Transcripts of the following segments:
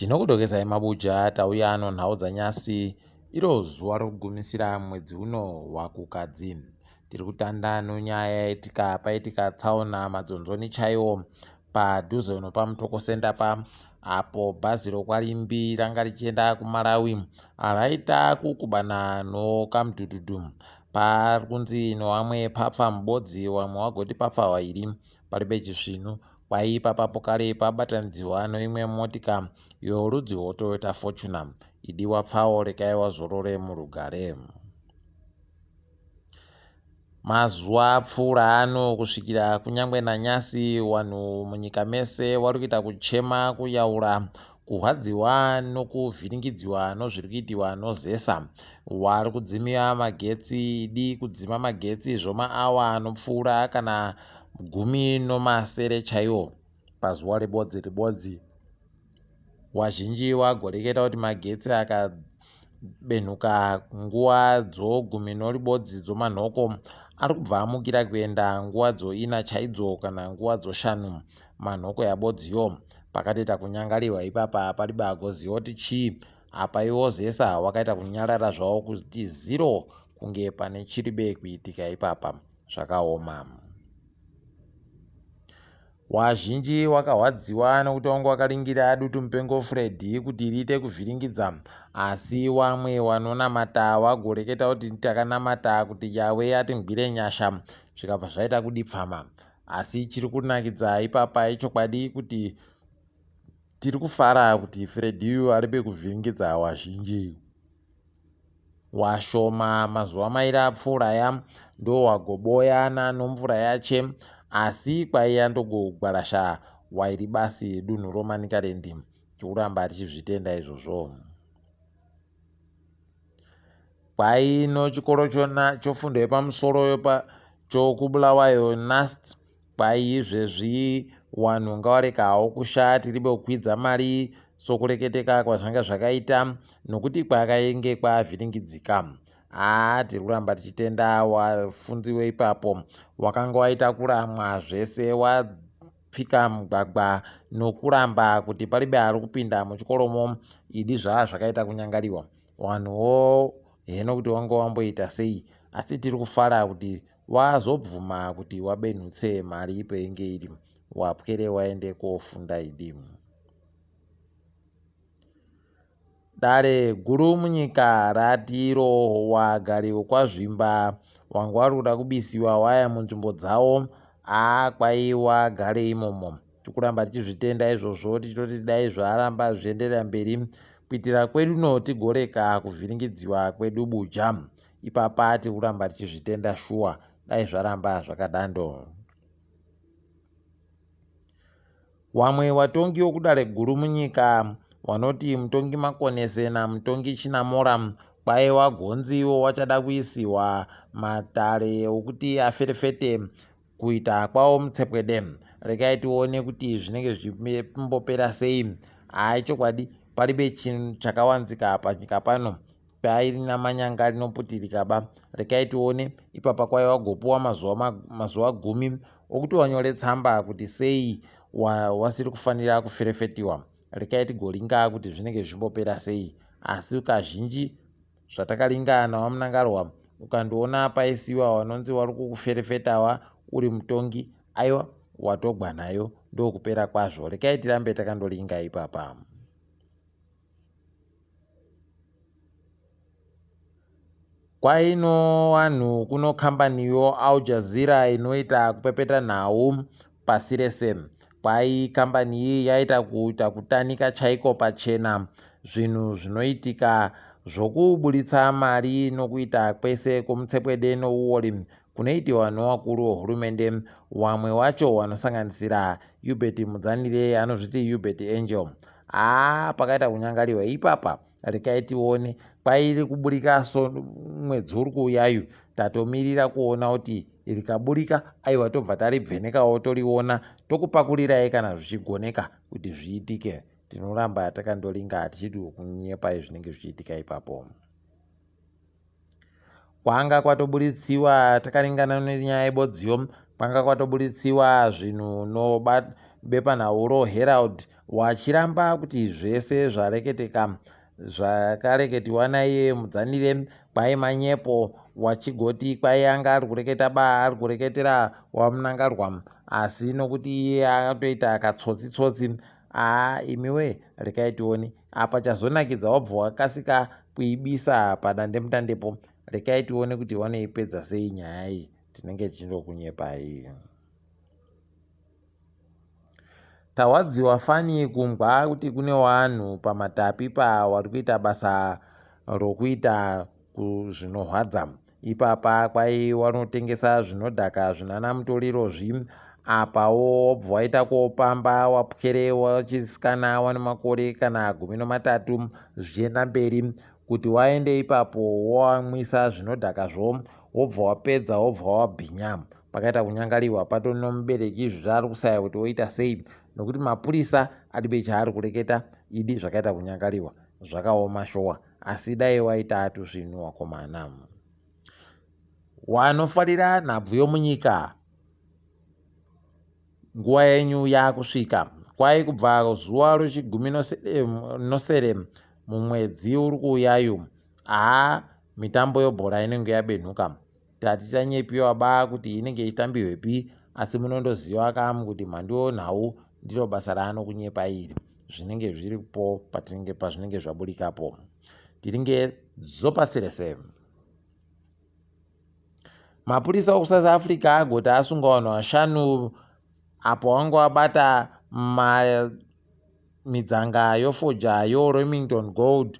Tinokudokesai mabuja tauya ano nhau dzanyasi iro zuva rokugumisira mwedzi uno waKukadzi. Tiri kutanda nonyaya yaitika paitika tsaona madzonzoni chaiwo padhuze nopaMutoko Centre pa apo bhazi rokwaRimbi ranga richienda kuMalawi raita kukubana nokamudhudhudhu. Pari kunzi nowamwe papfa mubodzi wamwe wagoti papfa wairi paribe chisvinu. Kwai ipapapo kare pabatanidziwa noimwe motika yorudzi rwoToyota Fortuner. Idi wapfawo rekai wazorore murugare. Mazuva apfuura ano kusvikira kunyangwe nanyasi wanhu munyika mese wari kuita kuchema kuyaura kurwadziwa nokuvhiringidziwa nozviri kuitiwa noZESA. Wari kudzimia magetsi idi kudzima magetsi zvomaawa anopfuura kana 16 chaiwo pazuva ribodzi ribodzi. Wazhinji wagoreketa kuti magetsi akabenhuka nguva dzogumi noribodzi dzomanhoko ari kubva amukira kuenda nguva dzoina chaidzo kana nguva dzoshanu manhoko yabodziyo. Pakatoita kunyangariwa ipapa paribe agoziva kuti chii apa iwo Zesa wakaita kunyarara zvawo kuti zero kunge pane chiribe kuitika ipapa. Zvakaoma. Wazhinji wakahwadziwa nokuti wanga wakaringira dutumupengo Freddy kuti riite kuvhiringidza asi wamwe wanonamata wagoreketa kuti takanamata kuti Yahweh atingwire nyasha zvikabva zvaita kudipfama asi chiri kunakidza ipapa ichokwadi kuti tiri kufara kuti Freddy uyu aribe kuvhiringidza wazhinji. Washoma mazuva mairi apfuura aya ndowagoboyana nomvura yache asi kwaiya ndogogwarasha wairi basi dunhu roManicaland. Tikuramba tichizvitenda izvozvo. Kwai nochikoro chona chofundo yepamusoro chokuBulawayo NUST Kwai izvezvi wanhu ngawareka hawo kusha tiribe kukwidza mari sokureketeka kwazvanga zvakaita nokuti kwakainge kwavhiringidzika. Haa tiri kuramba tichitenda wafunzi weipapo wakanga waita kuramwa zvese wapfika mugwagwa nokuramba kuti paribe ari kupinda muchikoromo idi zvaa zvakaita kunyangariwa. Wanhuwo heno kuti wanga wamboita sei asi tiri kufara kuti Wazobvuma kuti wabenhutse mari peinge iri wapwere waende kofunda idi. Dare guru munyika rati iro wagari wekwaZvimba wanga wari kuda kubisiwa waya munzvimbo dzawo aa kwai wagare imomo. Tikuramba tichizvitenda izvozvo tichitoti dai zvaramba zvichienderera mberi kuitira kwedu no tigoreka kuvhiringidziwa kwedu buja. Ipapa tiri kuramba tichizvitenda shuwa dai zvaramba zvakadando. Wamwe watongi wokudare guru munyika wanoti mutongi Makonese namutongi Chinamora kwaye wagonzi iwo wachada kuisiwa matare okuti aferefete kuita kwawo mutsepwede. Rekai tione kuti zvinenge zvichimbopera sei. Haa ichokwadi paribe chinhu chakawanzika panyika pano pairina manyanga rinoputirika ba. Rekai tione ipapa kwaiva wagopuwa mazuva, mazuva gumi okuti wanyore tsamba kuti sei wasiri kufanira kuferefetiwa. Rekai tigoringa kuti zvinenge zvichimbopera sei asi kazhinji Zvatakaringa naVaMnangarwa ukandiona paisiwa wanonzi wari kukuferefetawa uri mutongi aiwa watogwa nayo ndokupera kwazvo rekai tirambe takandoringa ipapa. Kwaino vanhu kuno kambaniyo Al Jazeera inoita kupepeta nhau pasi rese. Kwai kambani iyi yaita kuita kutanika chaiko pachena zvinhu zvinoitika zvokuburitsa mari nokuita kwese kwomutsepwede nouwori kunoitiwa nowakuru wehurumende wamwe wacho wanosanganisira Hubert Mudzanire anozviti Hubert Angel. Haa pakaita kunyangariwa ipapa rekai tione kwairi kuburika so mwedzi uri kuuyayu tatomirira kuona kuti rikaburika aiwa tobva taribvenekawo toriona tokupakurirai kana zvichigoneka kuti zviitike tinoramba takandoringa hatichidi kunyepai zvinenge zvichiitika ipapo Kwanga kwatoburitsiwa takaringana nenyaya yebodziyo kwanga kwatoburitsiwa zvinhu bepanhau roHerald wachiramba kuti zvese zvareketeka zvakareketiwa naiye Mudzanire kwai manyepo, wachigoti kwai anga ari kureketa ba ari kureketera waMnangagwa, asi nokuti iye akatoita katsotsi tsotsi. Aa imiwe, rekai tione apa chazonakidza, wabva wakasika kuibisa padandemutandepo. Rekai tione kuti wanoipedza sei nyaya iyi, tinenge tichindokunyepai. Tarwadziwa fani kumbwa kuti kune wanhu pamatapi pa wari kuita basa rokuita zvinorwadza ipapa, kwai wanotengesa zvinodhaka zvinana mutoriro zvi, apawo wobva waita kopamba wapwere wachisikana wane makore kana 13 zvichienda mberi, kuti waende ipapo wowamwisa zvinodhakazvo, wobva wapedza wobva wabhinya. Pakaita kunyangariwa patori nomubereki izvo zvaari kusaya kuti oita sei, nokuti mapurisa adibe chaari kureketa idi. Zvakaita kunyangariwa, zvakaoma showa, asi dai waita tusvinu wakomana. Wanofarira nhabvu yomunyika, nguva yenyu yakusvika. Kwai kubva zuva rechigumi nosere mumwedzi uri kuuyayu, haa, mitambo yobhora inenge yabenhuka. Tati tanyepiwa ba kuti inenge ichitambirwepi, asi munondoziva kamu kuti mhandu nhau ndiro basa raanokunyepa iri. Zvinenge zviripo patinenge pazvinenge zvaburikapo, tiringe dzopasi rese. Mapurisa okuSouth Africa agoti asunga vanhu vashanu apo vanga vabata mhidzanga yofodya yoRemington Gold,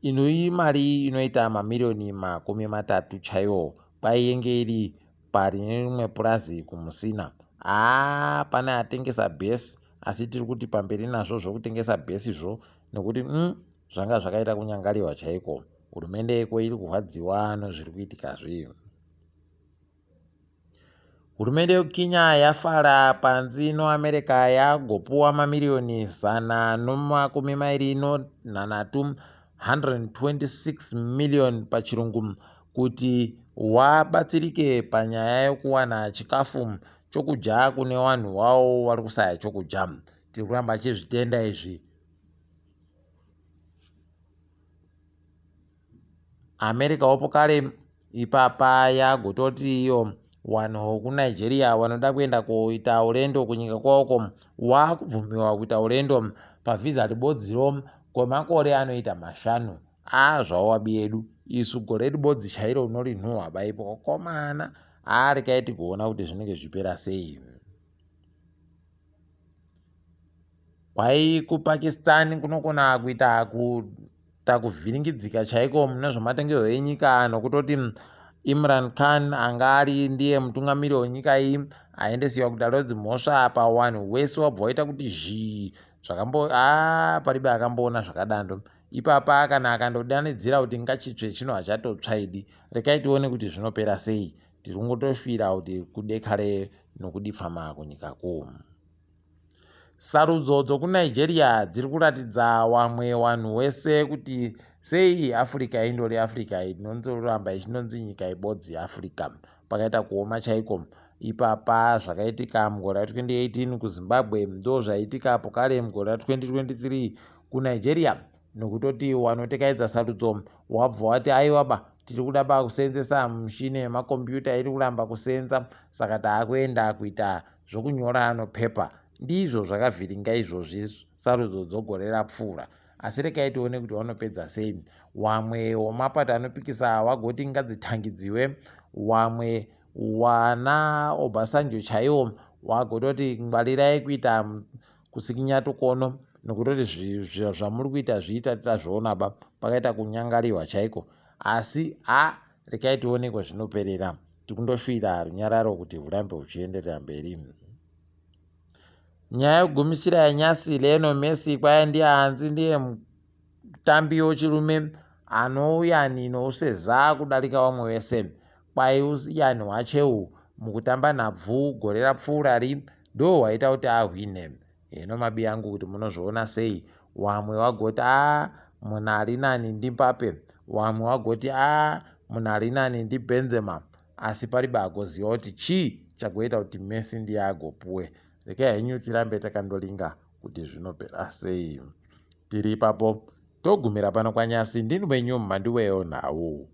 inoyi mari inoita mamiriyoni 30 chaiwo, kwaiyenge iri parine rimwe purazi kuMusina. Haa, pane atengesa bhesi, asi tiri kuti pamberi nazvo zvokutengesa bhesizvo, nekuti zvanga zvakaita kunyangariwa chaiko. Hurumende yeko iri kurwadziwa nozviri kuitika zvi. Hurumende yekuKenya yafara panzi noAmerica yagopuwa mamiriyoni 123, 126 million pachirungu, kuti wabatsirike panyaya yokuwana chikafu chokudya kune vanhu vavo vari kusaya chokudya. Tiri kuramba chizvitenda izvi. America wopo kare ipapa yagototi iyo vanhu vekuNigeria vanoda kuenda koita urendo kunyika kwavoko wakubvumiwa kuita urendo pavhisa ribodziro kwemakore anoita 5. A, zvavo yedu isu gore ribodzi chairo unorinhuhwa baipo komana. A, rekai tigoona kuti zvinenge zvipera sei. Kwai kuPakistan kunokona kuita kuita kuvhiringidzika chaiko mune zvematongerwo enyika, nokutoti Imran Khan anga ari ndiye mutungamiri wenyika iyi aendesiwa kudare redzimhosva pawanhu wese, wabva waita kuti zhii zvakambo. A, paribe akamboona zvakadando ipapa. Kana akandodanidzira kuti ngachitsve, chino hachatotsvaidi. Rekai tione kuti zvinopera sei. Tiri kungotoshwira kuti kudekare nokudipfama kunyika ku. Sarudzo dzokuNigeria dziri kuratidza wamwe vanhu wese kuti sei Africa indori Africa, inonzoramba ichinonzi nyika ibodzi Africa. Pakaita kuoma chaiko ipapa. Zvakaitika mugore ra2018 kuZimbabwe ndo zvaitika pokare mugore ra2023 kuNigeria, nokutoti wanotekaidza sarudzo wabva wati aiwa ba, tiri kuda ba kuseenzesa mushini yemakombiyuta, iri kuramba kuseenza, saka taakuenda kuita zvokunyora nopepa. Ndizvo zvakavhiringa izvozvi sarudzo dzogore rapfuura, asi rekai tione kuti vanopedza sei. Wamwe wemapato anopikisa wagoti ngadzitangidziwe, wamwe wana Obasanjo chaiwo wagototi ngwarirai kuita kusikinya tukono, nokutoti zvamuri kuita zviita tazviona ba. Pakaita kunyangariwa chaiko, asi a, rekai tione kwazvinoperera. Tikundoshwira runyararo kuti hurambe huchienderera mberi. Nyaya yekugumisira yanyasi, Lionel Messi kwaya ndiye hanzi ndiye mutambi wechirume anouyani nouseza kudarika vamwe vese. Kwai uyani hwacheu mukutamba nhabvu gore rapfuurari ndo hwaita kuti ahwine. Heno mabi angu kuti munozviona sei. Wamwe wagoti a, munhu ari nani ndiMbappe, wamwe wagoti a, munhu ari nani ndiBenzema, asi paribe agoziva kuti chii chagoita kuti Messi ndiye agopuwe. Regai henyu tirambe takandolinga kuti zvinopera sei. Tiri ipapo togumira pano kwanyasi. Ndini wenyu mhandu weyo nhau.